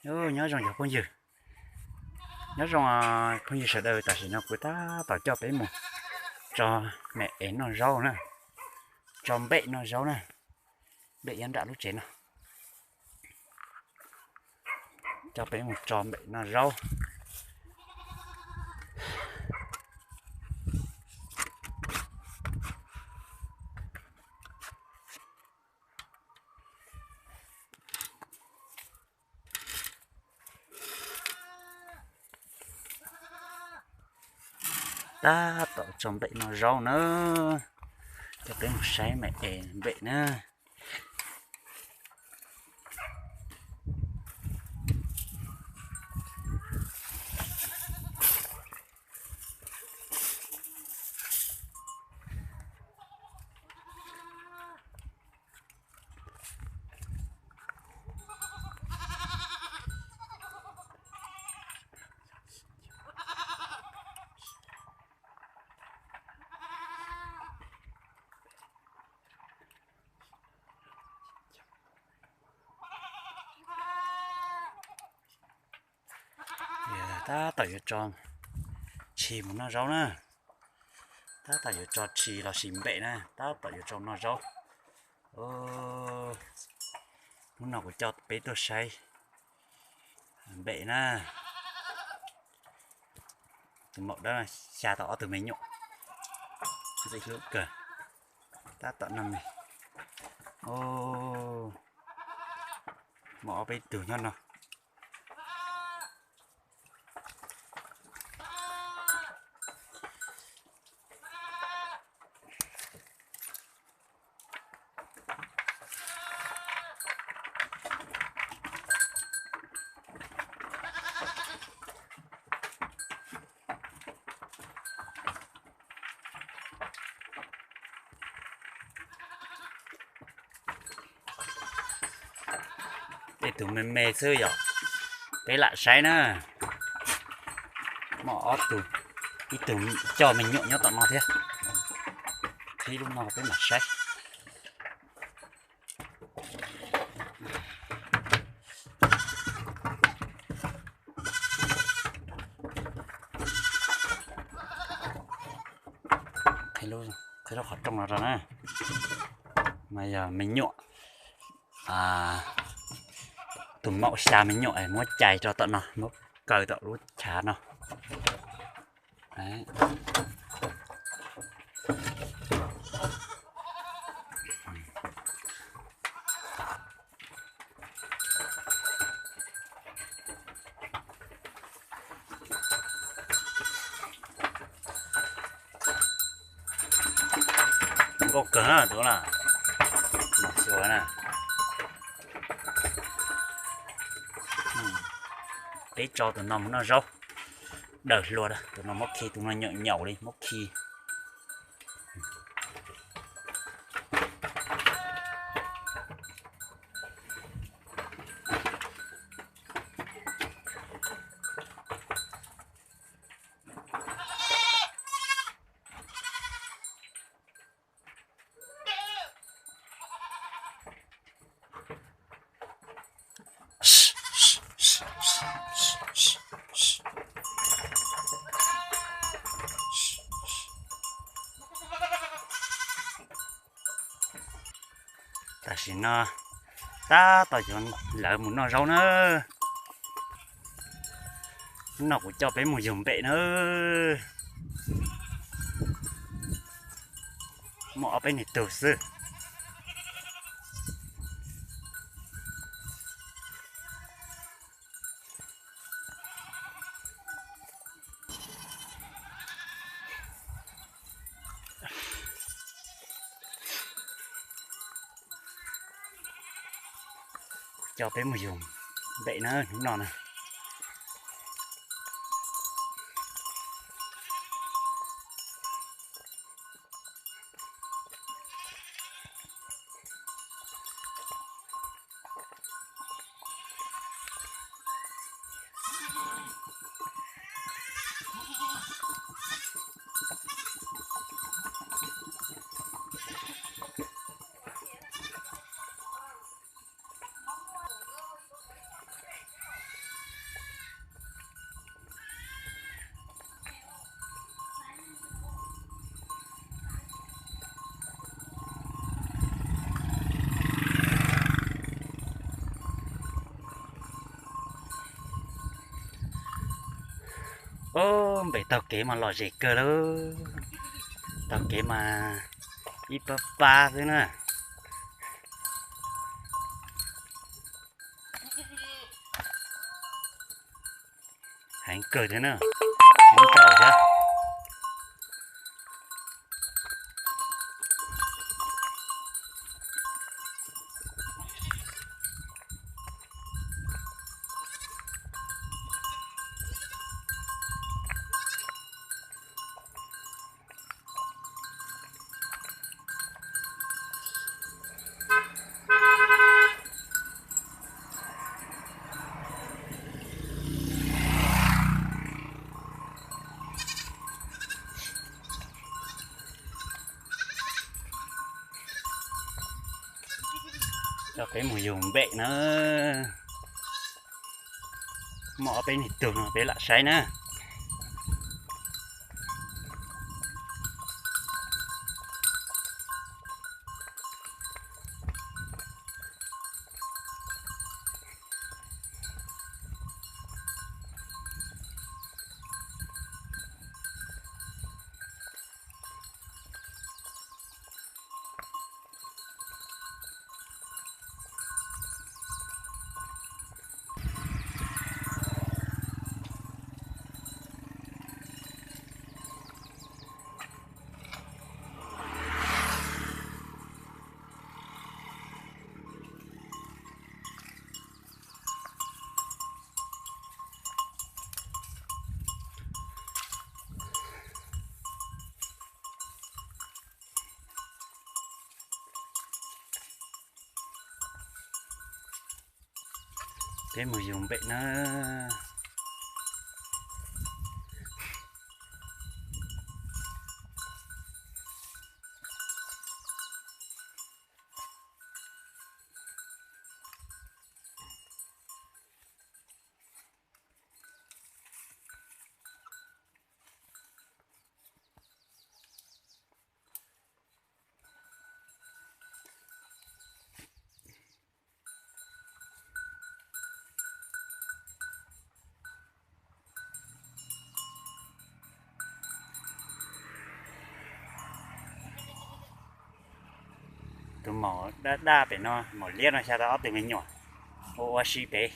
Nyob zoo cov phooj ywg, nyob zoo phooj ywg sawv daws, tam sim no kuv tab tom coj peb mus tso me es noj zaub na, tso npem noj zaub na, npem nyob nram lub tsev no, coj peb mus tso npem noj zaub. Tab tom tso npem noj zaub na, coj peb mus saib me es npem na. Tab tom yuav tso tshis mus noj zaub na, tab tom yuav tso tshis los sis npem na, tab tom yuav tso noj zaub. Hnub no kuv coj peb tuaj saib npem na. Tus maum dawb xya tau ob tug me nyuam ntxim hlub kawg, tab tom noj me. Muaj ob peb tug nyob no. Tej tug me me xwb yom, peb lam saib na. Muaj ob tug, ib tug coj me nyuam nyob tom no thiab. Qhib lub no peb mam saib. Qhib lub qhov rooj no rau na. Mas yog me nyuam, tus maum xya me nyuam es muab cais rau tom no, muab kaw tom lub chav no. Zoo nkauj kawg na tus na. Xyuas na. Peb tso tus no mus noj zaub. Daws hlua, tus no muab khi, tus no nyaum nyaum li muab khi. Tam sim no tab tom yuav lawv mus noj zaub na. Hnub no kuv coj peb mus yug npem na. Muaj ob peb niag tug xwb. Coj peb mus yug npem na hnub no na. Ob, npem taug kev mas lom zem kawg lauj. Taug kev mas ib pab pab xwb na. Heev kawg thiab na. Heev ntaus thiab. Coj peb mus yug npem na. Muaj ob peb niag tug no peb lam saib na. Peb mus yug npem na. Tus maum daj daj pem no, maum liab no xya tau ob tug me nyuam ua ua si pem.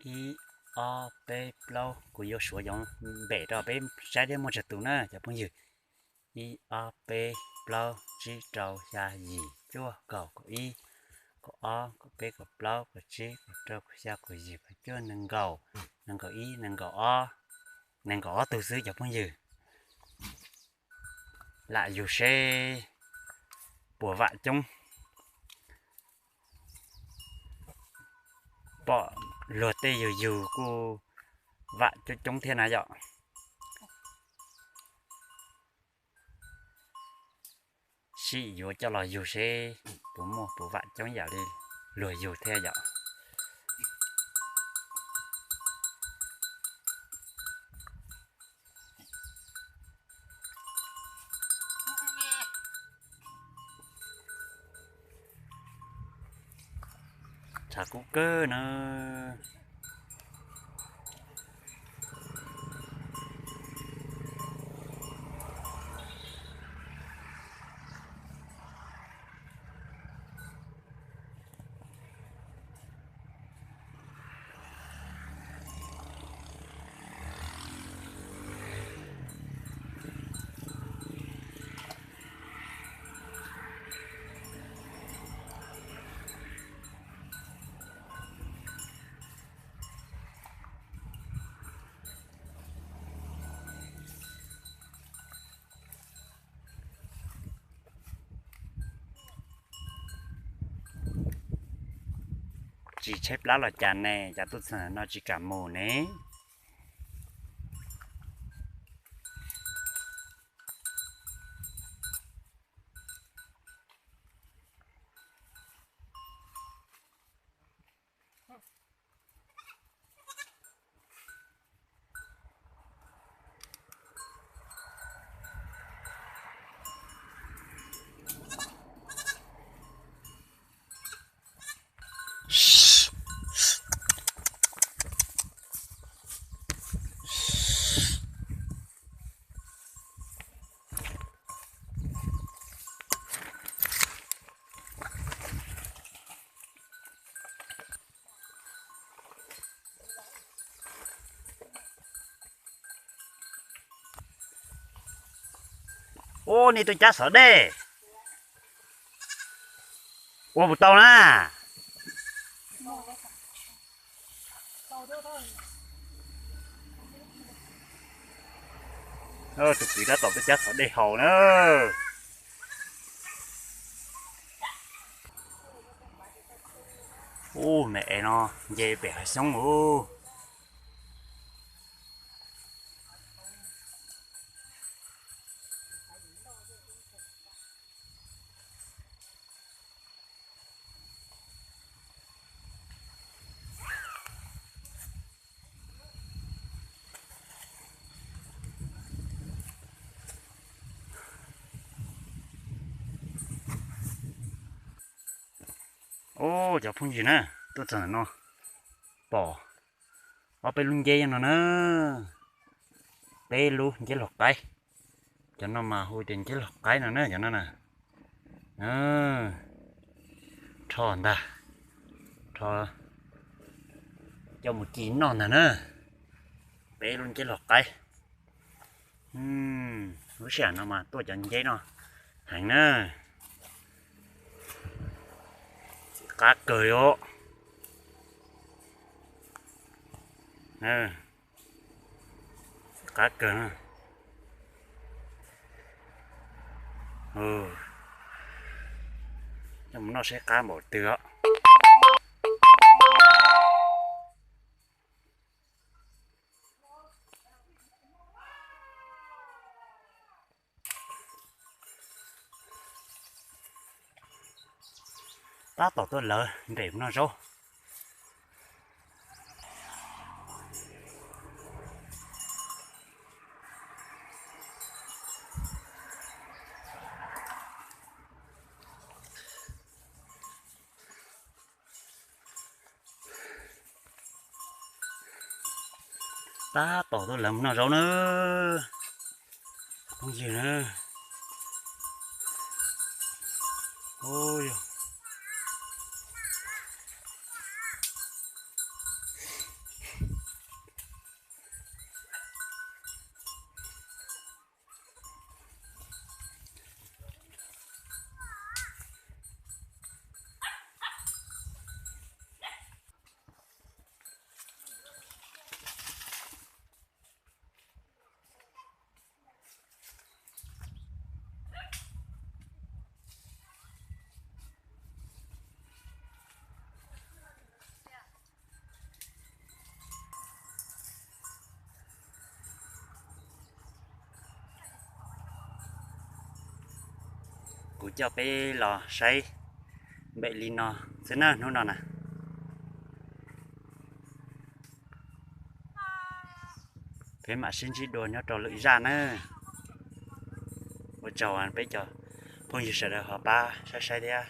Ib, ob, peb, plaub, kuv yuav suav cov npem rau peb saib thiab muaj tsawg tus na cov phooj ywg. Ib, ob, peb, plaub, tsib, rau, xya, yim, cuaj, kaum, kaum ib, kaum ob, kaum peb, kaum plaub, kaum tsib, kaum rau, kaum xya, kaum yim, kaum cuaj, nees nkaum, nees nkaum ib, nees nkaum ob, nees nkaum ob tug xwb cov phooj ywg. Lam yug seb puas vam coob. Pom luag tej yug yug kuj vam coob coob thiab na yom. Sib yuav coj los yug seb puas muaj puas vam coob yam li luag yug thiab yom. Tshav kub kawg na. Tsis tshaib plab los cas ne, cas tuaj txog no tsis kam mus ne. Ub, nej tuaj cab xov dej ua puas tau na? Tus kwv tab tom tuaj cab xov dej haus na. Ub, me es no nce pem hav xyoob ub. Ub, cov phooj ywg na, tuaj txog ntawm no pom ob peb lub nceb no na, peb lub nceb laug qaib. Cov no mas hu tias nceb laug qaib no na, cov no na. Rho ntag, rho coj mus ci noj ntag na. Peb lub nceb laug qaib. Lub sij hawm no mas tuaj cov nceb no heev na. Qab kawg os. Qab kawg na. Coj mus noj saib qab npaum twg os. Tab tom tuaj lawv nres mus noj zaub. Tab tom tuaj lawv mus noj zaub na. Phooj ywg na. Kuv coj peb los saib npem li no xwb na hnub no na. Peb mam sib ntsib dua nyob rau lwm zaj na. Ua tsaug peb cov phooj ywg sawv daws ho pab saib saib thiab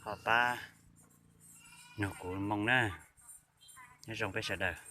ho pab nug kuv moo na. Nyob zoo peb sawv daws.